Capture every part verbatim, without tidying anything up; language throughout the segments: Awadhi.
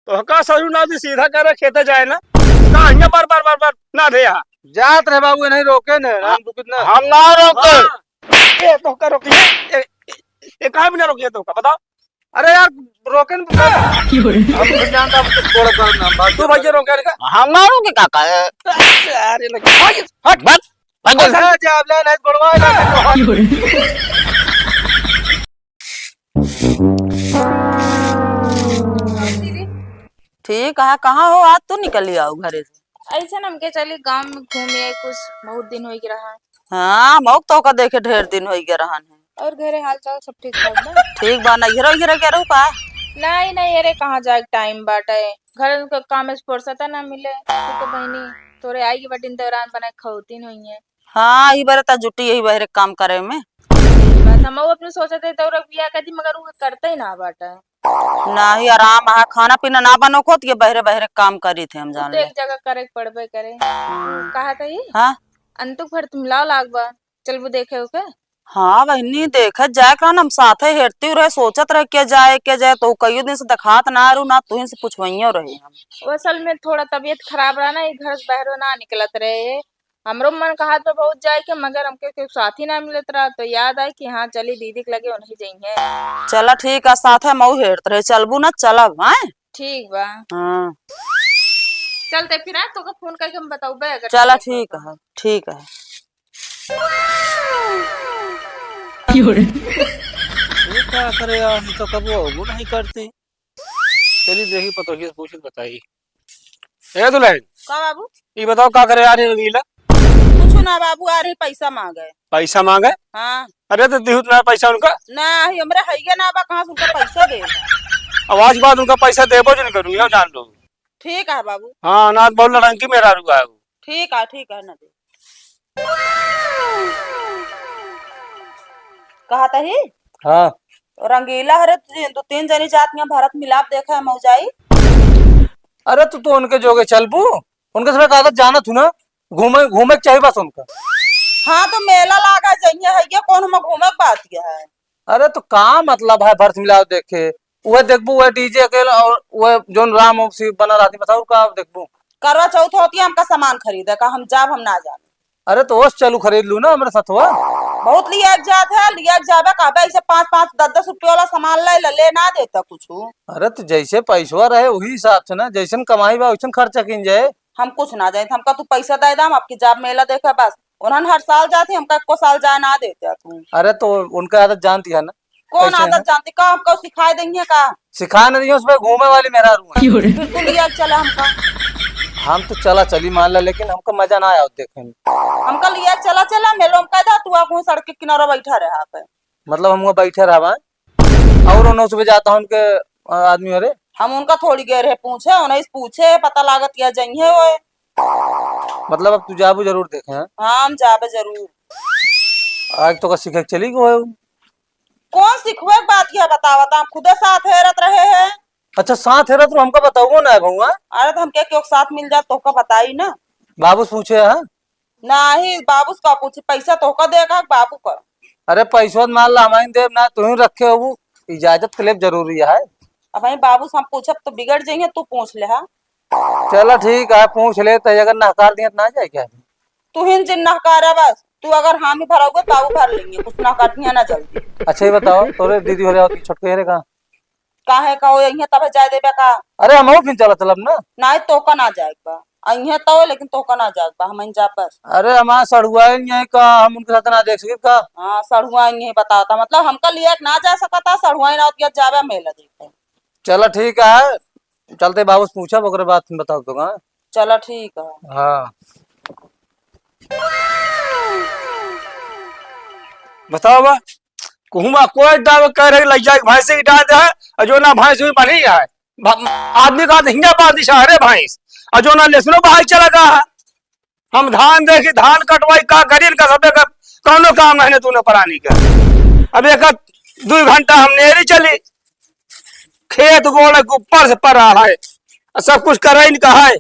तोहका ससुर ना दी, सीधा करे खेते जाए ना। का हियाँ बार, बार, बार, बार ना दे यहाँ। जात रहे बाबू, नहीं रोके न, हाँ। हम रुकित ना। हम ना रोके। हाँ। ए, तोहका रोकी। ए, ए, ए, काहे बिना रोकी है तोहका, बताओ? अरे यार, रोके न। हम तो जानता, हम तो थोड़ा गलत नाम बात तू भैया रोके का? हम ना रोके काका है। अरे लगे। हट, हट। बस, बस, बस। अच्छा, जा, अब ले, नहीं, बड़वा, ले, ले, ले। दीदी। ठीक है, कहाँ हो? आज तू निकली आओ घरे से। ऐसे न हमके चली गाँव में घूमे, कुछ बहुत दिन होइ गया रहा। हाँ, मौक तो का देखे ढेर दिन होइ गया रहन है। और घरे हाल चाल सब ठीक ठाक बा? ठीक बा, नैहरो वैहरो के रहू का? नहीं, नहीं, अरे कहाँ जाए टाइम बाटे, घर के काम से फुर्सत ना मिले। तू तो बहनी, तोरे आई के बटिन दौरान बना खौतीन हुई है। हाँ, ई बार त जुटी यही बहरे काम करे में। बात हम अपने सोचत है तोरा बियाह कर दी, मगर वो करते ही ना बाटे। नाही, आराम है, खाना पीना ना बनो खोत, ये बहरे बहरे काम करी थे हम तू जान तो ले। एक जगह करे के पड़बे करे। हम्म। कहा था ही? हाँ? अंतुक भर तुम लाओ लाग बा, चलबू देखे ओके? हाँ बहिनी, देखे जाए का ना, हम साथे हेरती रहे, सोचत रहे के जाए, के जाए, तो कईयो दिन से देखात ना रू ना, तुहिन से पूछवइयो रहे हम। वो असल में थोड़ा तबीयत खराब रहा ना, ये घर से बहरो ना निकलत रहे। हमरो मन कहा तो बहुत जाए के, मगर हमके कोई साथी ना मिलत रहा, तो याद आए कि हाँ, चली दीदी के लगे, उन्हीं जइहे। चला ठीक है, साथे मऊ हेरत रहे, चलबू ना, चलब, हैं? ठीक बा। हाँ। चलते फिर, हाँ, तोके फोन करके हम बताउबे अगर चला चले ठीक तो। है, ठीक है। ये का करे यार, हम तो कबो अबो नहीं करते। चली देखी पतोहिया से पूछ के बताई। ए दुल्हन, का बाबू? ये बताओ का करे यार ये रंगीला? कुछ ना बाबू, आ रही पैसा मांगे। पैसा मांगे? हाँ। अरे तो दिहू तुम्हारा पैसा उनका? ना, ही हमरे हइये ना बा, कहाँ से उनका पैसा दे? अब आज के बाद उनका पैसा देबो जो नहीं करूँ, यो जान लो। ठीक है बाबू। हाँ, ना बहुत लड़ंकी मेहरारू है वो। ठीक है, ठीक है, ना दे। कहा तही? हाँ। रंगीला हरे, तू, तू तीन जनी जात में भरत मिलाप देखा है मौजाई। अरे तू तो उनके जोगे चलबू, उनके समय का आदत जानत हूँ ना, घूमे, घूमे के चाहिए बस उनका। हाँ तो मेला लागा जइहे है, ये कौन हम घूमे के बात ये है? अरे तो का मतलब है भरत मिलाप देखे, वह देखबू वह डीजे अकेला और वह जोन राम और शिव बना रहती, बताओ का देखबू? करवा चौथ होती है, हमका सामान खरीदे का, हम जाब, हम ना जाब। अरे तो ओस चलू खरीद लू ना हमरे सथवा। बहुत लिया के जात है, लिया के जाबे कहबे ऐसे पाँच पाँच दस दस रुपये वाला सामान ले ले, ले ना देता कुछ। अरे तो जैसे पैसवा रहे वही हिसाब से ना, जैसन कमाई बा वैसन खर्चा कीन जाए। हम कुछ ना जाइत, हमका तू पैसा दे दाम, आपकी जाब मेला देखा बस। उन्हन हर साल जात ही, हमका एको साल जाए ना देते तू। अरे तो उनका आदत जानती है ना। कौन कैसे आदत है? जानती का? हमका सिखाए देंगे का? सिखाए नहीं, उसमें घूमे वाली मेहरारू है। फिर तू लिया चला हमका। हम तो चला चली मान ला, लेकिन हमका मजा ना आया देखे में। हमका लिया चला, चला मेलो में कह दा, तू आप वहाँ सड़क के किनारे बैठा रहा पे। मतलब हम वहाँ बैठे रहबा और उन्हों सुबह जाता हूँ उनके, अ, आदमी हरे। हम उनका थोड़ी गए रहे पूछे, उन्हें पूछे पता लागत या जइहे होए। मतलब अब तू जाबू जरूर देखे हैं? हाँ, हम जाबे जरूर। आज तो का सीखे के चली गए। कौन सिखवे के बात यह बतावत, हम खुदे साथ हेरत रहे हैं। अच्छा, साथ हेरत रहो, हमका बताओ ना है भौआ। अरे तो हमके क्यों साथ मिल जात, तोहका बताई ना। बाबू से पूछे हैं? नाही, बाबू से का पूछी, पैसा तोहका देगा, बाबू का। अरे पैसवा तो मान ला, हमारी देब ना, तू ही रखे हो, इजाजत के लिए जरूरी है। अब भाई बाबू से हम पूछब तो बिगड़ जाइए, तू पूछ ले, हाँ। चला ठीक है, पूछ ले, तो अगर नहकार दिए तो ना जाए क्या? तू ही जिन नहकारा बस, तू अगर हामी भराओगे, बाबू भर लेंगे, कुछ नहकार दिया ना जल्दी। अच्छा ये बताओ, तोरे दीदी हो रहे हो कि छोटके रे का? काहे का हो, यहीं तब जाए देबे का? अरे, हमहू फिर चला चलब ना। नाहीं, तोका ना जाए बा। अइहे तो, लेकिन तोका ना जाए बा, हम जा बस। अरे, हमार सड़ुआइन यहीं का, हम उनके साथ ना देख सकित का? हाँ, सड़ुआइन यहीं बतावता, मतलब, हमका लिया के ना जा सकता, सड़ुआइन आवत या जाबे मेला देखे। चला, ठीक है, चलते बाबू से पूछब, ओकरे बाद फिर बताओ तो का। चला, ठीक है। हाँ। बताओ बा, कुहुमा कोई दावे कह रही, लइ जाए भैंस के डाल दे है, और जो ना भैंस हुई बनी है। भ-, आदमी का हिंगा बांधी शहरे भैंस, और जो ना लेसनो बाहर चला गया है। हम धान देखी, धान कटवाई, का करी, इनका सबे का कौनो काम नहीं, तूने परानी का। अब एक दो घंटा हम नेरी चली, खेत गोड़े के ऊपर से पड़ा है, और सब कुछ करे इनका है।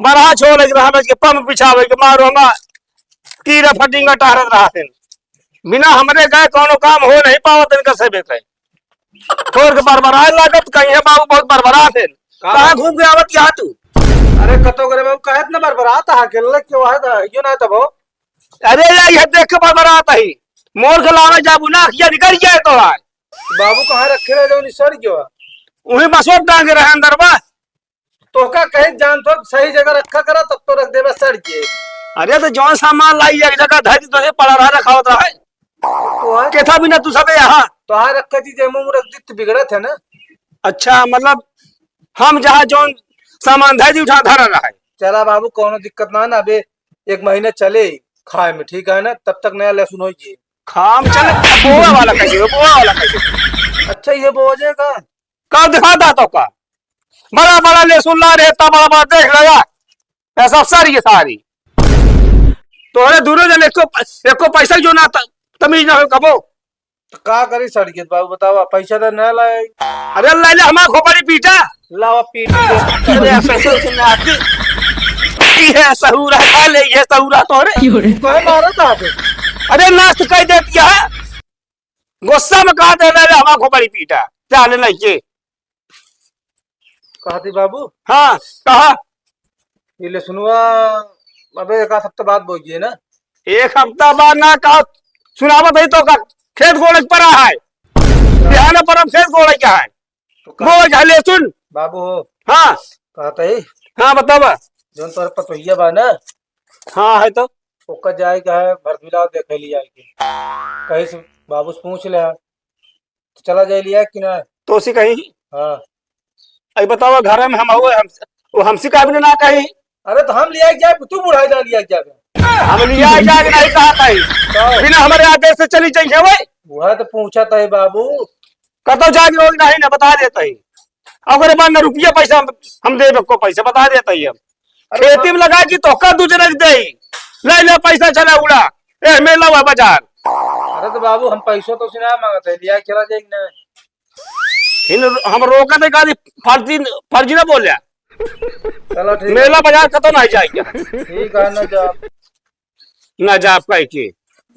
बरहा छोड़े के, रहबे के, पंप बिछावे के, मारो हमार कीड़ा फटिंगा टहरत रहत हैं। बिना हमरे गए कौनो काम हो नहीं पावत इनका से बेटे। थोर के बरबराए लागत, कहीं है बाबू बहुत बरबरात है। का कहाँ बाबू? घूम के आवत यहाँ तू? अरे कतो करे बाबू, काहे इतना बरबरात है? अकेले क्यों है? यो ना तब हो। अरे यार, यह देख के बरबरात है। मोर के लावे जाबू ना, अखिया निकल जाए तो आज। बाबू कहाँ रखे रहे जो सड़ गयो? वही बसोट टांगे रहे अंदर बा। तोहका कहे जान तो सही जगह रखा करा, तब तो रख देबे सड़ के। अरे तो जौन सामान लाई एक जगह धर दी, तो ये पड़ा रहा, रखावत रहा है। तोहार केथा बिना तू सबे यहाँ। तोहार रखा चीज एमो रख दी तो बिगड़त है ना। अच्छा, मतलब हम जहाँ जौन सामान धर दी, उठा धरा रहा है। चला बाबू, कौनो दिक्कत ना ना, अबे एक महीना चले खाए में, ठीक है ना, तब तक नया लहसुन होई जी। खाम चले, बोआ वाला कैसे हो, बोआ वाला कैसे हो? अच्छा, ये बोआ जाएगा? का दिखा दा तो का? बड़ा बड़ा लहसुन ला रहे, इतना बड़ा बड़ा देख लगा। ऐसा सारी ये सारी। तोहरे दूनो जन एको, एको पैसा जो ना त-, तमीज ना हो कबो। तो का करी सड़कियत बाबू, बतावा, पैसा तो ना लाए। अरे ले ले, हमार खोपड़ी पीटा। लावा पीट दे। अरे ससुर के नाती। ये सहूरा खा ले, ये सहूरा तोहरे। क्यों रे? कहे मारा था बे? अरे नाश कर देती है। गुस्सा में कहा दे ले, हमार खोपड़ी पीटा। चाले नहीं के। कहती बाबू। हाँ, कहा। ये ले सुनुआ, अबे एक आध हफ्ता बाद बोइए ना। एक हफ्ता बाद ना कहा, सुनावत है तो का, खेत गोड़े पर है। बिहान पर हम खेत गोड़े का है। तो का बोल जा ले सुन। बाबू हो। हाँ। कहते ही। हाँ, बतावा। जौन तोर पतोहिया बा ना। हाँ, है तो। ओकर जाए का है, भरतुला देखे लिया के। कहीं से बाबू से पूछ ले। तो चला जाए लिया कि ना? तो उसी कहीं। हाँ। आई बतावा, घर में हम हुए, हम, वो हमसे का भी ना कही। अरे तो हम लिया जाए, तू बुढ़ा जा लिया जाए। हम लिया जाए कि नहीं कहा कहीं। तो बिना हमारे आदेश से चली जाइए भाई। वह तो पूछा था बाबू। कतो जाके रोज नहीं ना बता देता ही। अगर बार ना रुपया पैसा हम, हम देबे को पैसा बता देता ही हम। अरे खेती में लगा कि तोहका दू जने दे। ले ले पैसा चला उड़ा। ए मेला हुआ बाजार। अरे तो बाबू हम पैसों तो से ना मांगत है, लिया चला जाए कि ना? इन हम रोका दे गाड़ी फर्जी, फर्जी ना बोले। चलो ठीक है। मेला बाजार कतो ना जाए क्या? ठीक है ना जा। ना जा आपका एक ही।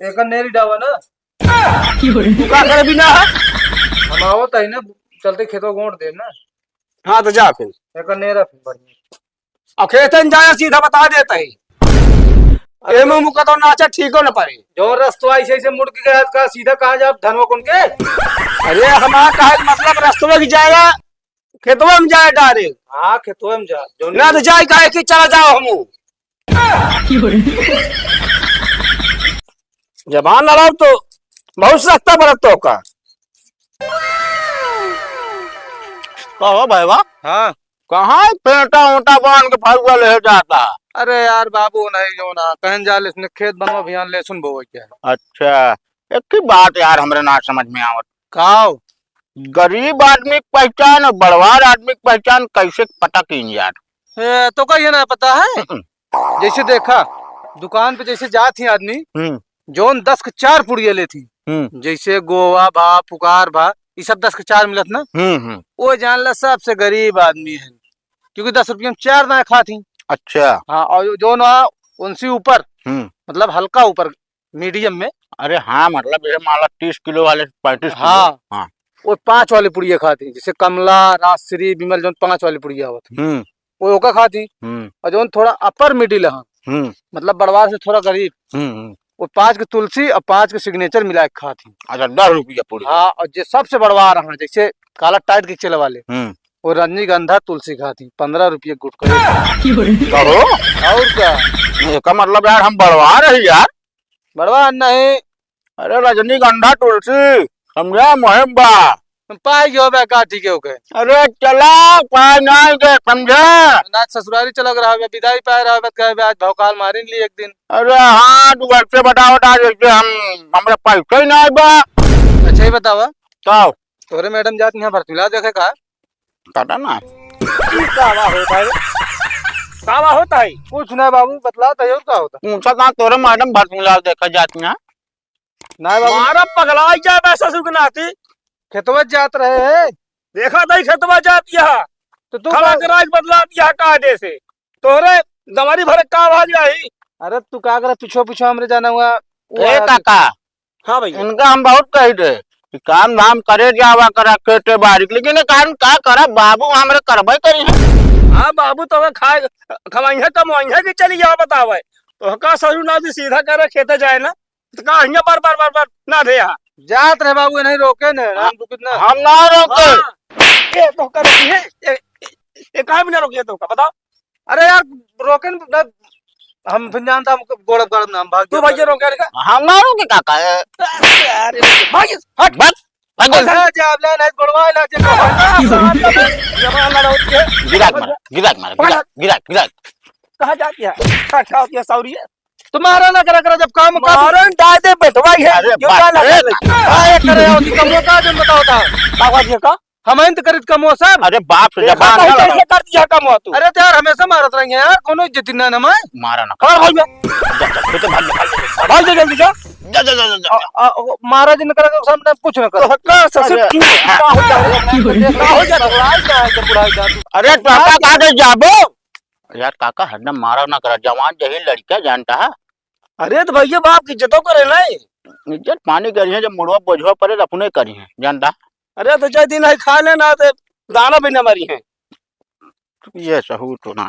एक नेरी डावा ना। तू का करे बिना? हम आवत है ना, चलते खेतों गोड़ दे ना। हाँ, तो जा फिर। एक नेरा फिर बढ़िया। अब खेतन जाए सीधा बता देता ही। अरे एमे मुका तो नाचा ठीको न पड़े। जो रस्तो ऐसे ऐसे मुड़ के गया का सीधा कहाँ जा धनवा कुन के? अरे हमारा कहे के मतलब रस्तो में जाएगा, खेतवा में जाए डायरेक्ट। हाँ, खेतवा में जा। जो ना तो जाए काहे कि चला जाओ हमू। जबान लड़ाओ तो बहुत सस्ता पड़त तो का। कहो भाईवा। हाँ। कहाँ पेंटा ओंटा बांध के फरुआ ले जाता? अरे यार बाबू, नहीं जो ना, कहीं जा ले, इसने खेत बनवा भैया, लहसुन बोवे के है। अच्छा, एक ही बात यार, हमरे ना समझ में आवत। काव? गरीब आदमी की पहचान और बड़वार आदमी की पहचान कैसे पता कीन यार? ए, तो का ये ना पता है? हम्म। जैसे देखा, दुकान पे जैसे जात ही आदमी, हम्म। जौन दस के चार पुड़िया लेत ही, हम्म। जैसे गोवा भा, पुकार भा, ई सब दस के चार मिलत ना, हम्म, हम्म। वो जान ला सबसे गरीब आदमी है, क्योंकि दस रुपया में चार दाएँ खात ही। अच्छा। हाँ, और जौन आ, उनसे ऊपर, हम्म। मतलब हल्का ऊपर, मीडियम में। अरे हाँ, मतलब ये मान ला तीस किलो वाले, पैंतीस किलो। हाँ। हाँ। वो पाँच वाली पुड़िया खाती, जैसे कमला, राजश्री, विमल, जौन पाँच वाली पुड़िया होती। हम्म। वो ओका खाती। हम्म। और जौन थोड़ा अपर मिडिल है, हम्म। मतलब बड़वार से थोड़ा गरीब, हम्म, हम्म। वो पाँच के तुलसी और पाँच के सिग्नेचर मिला के खाती। अच्छा, दस रुपया पुड़िया। हाँ, और जे सबसे बड़वार है, जैसे काला टाइट के चले वाले, हम्म। वो रजनीगंधा तुलसी खाती, पन्द्रह रुपया गुटखा। कहो? और क्या? एका मतलब यार, हम बड़वार ही यार। बड़वा नहीं। अरे रजनीगंधा तुलसी, समझा, मुहिम बा। पाई गयो बे का ठीक है ओके। अरे चला, पाई नहीं दे, समझा? ना ससुरारी चलक रहा बे, विदाई पाए रहा बे, कहे बे आज भौकाल मारिन ली एक दिन। अरे हाँ, तू घर से बताओ ता, जैसे हम, हमरा पैसा ही नहीं बा। अच्छा ही बतावा। का? तोरे मैडम जात यहाँ भरतुला देखे का? काटा ना। ई कावा होता है? कावा होता है? कुछ ना बाबू, बतलात है और का होता? पूछा कहाँ तोरे मैडम भरतुला देखा जात यहाँ? ना बाबू। मारा पगला जाए बे ससुर के नाती। खेतवा जात रहे हैं। देखा था खेतवा जात यहाँ। तो तू खड़ा बाबू कराज बदला दिया कायदे से। तोरे दमारी भरे का आवाज आई? अरे तू का करे, पीछो पीछो हमरे जाना हुआ। वो ए आया काका, हाँ भैया। इनका हम बहुत कही दे, कि काम धाम करे जावा करा खेते बारी के, लेकिन ये काम का करा, बाबू हमरे करबे करी है। हाँ बाबू, तो खाए खवाइहे, कमवाइहे कि चली जावा बतावे। तो का ससुर ना जी सीधा करे खेते जाए ना, तो का हियाँ बार बार बार बार ना दे यहाँ। जात रहे बाबू, नहीं रोके न, हाँ। हम तो कितना हम ना रोके। हाँ। ये तो कर ये, ये, ये काहे भी ना रोके तो का बताओ। अरे यार, रोके न, हम फिर जानता हम गोड़ब गड़ब ना, हम भाग तू जाओ। भाई ये रोके का? हम ना रोके काका है। अरे भाई, हट। बस, भाग जा। अरे जा, अब ले, नहीं गोड़वा ना, जे जवान ना रोके। गिराक मारा, गिराक मारा, पकड़। गिराक, गिराक, गिराक। कहाँ जाती है? क्या, क्या होती है सौरी है? तुम्हारा ना करा, करा, जब काम का मारन डाल दे बेटवा ये। अरे जो बाप का रे। लगा ले। हाँ, ये करे, और कमो का जन बताओ था। बाबा जी का? हम इंत करित कमो सब। अरे बाप से देखा जबान तो ना लड़ाओ। कैसे कर दिया कमो तू? अरे तो यार, हमेशा मारत रहेंगे यार, कोनो इज्जत ना नमाए। मारा ना। खड़ा हो जा। जा, जा, जा, जा, भाग, भाग, भाग। भाग जा जल्दी जा। जा, जा, जा, जा, जा। आ, आ, ओ, मारा जिन करा के सामने कुछ ना करो। तो हक्का ससुर अरे। तू का हो जा? का हो जा? बुढ़ाई जा, बुढ़ाई जा। अरे पापा, कहाँ दे जाबो? यार काका, हरदम मारा ना करा, जवान जही लड़का जानता है। अरे तो भैया, बाप की इज्जतो करे ना। इज्जत पानी करी है, जब मुड़वा बोझवा पड़े तो अपने करी है, जानता। अरे तो चाहे दिन है खा लेना, तो दाना भी ना मरी है। ये सहूर तो ना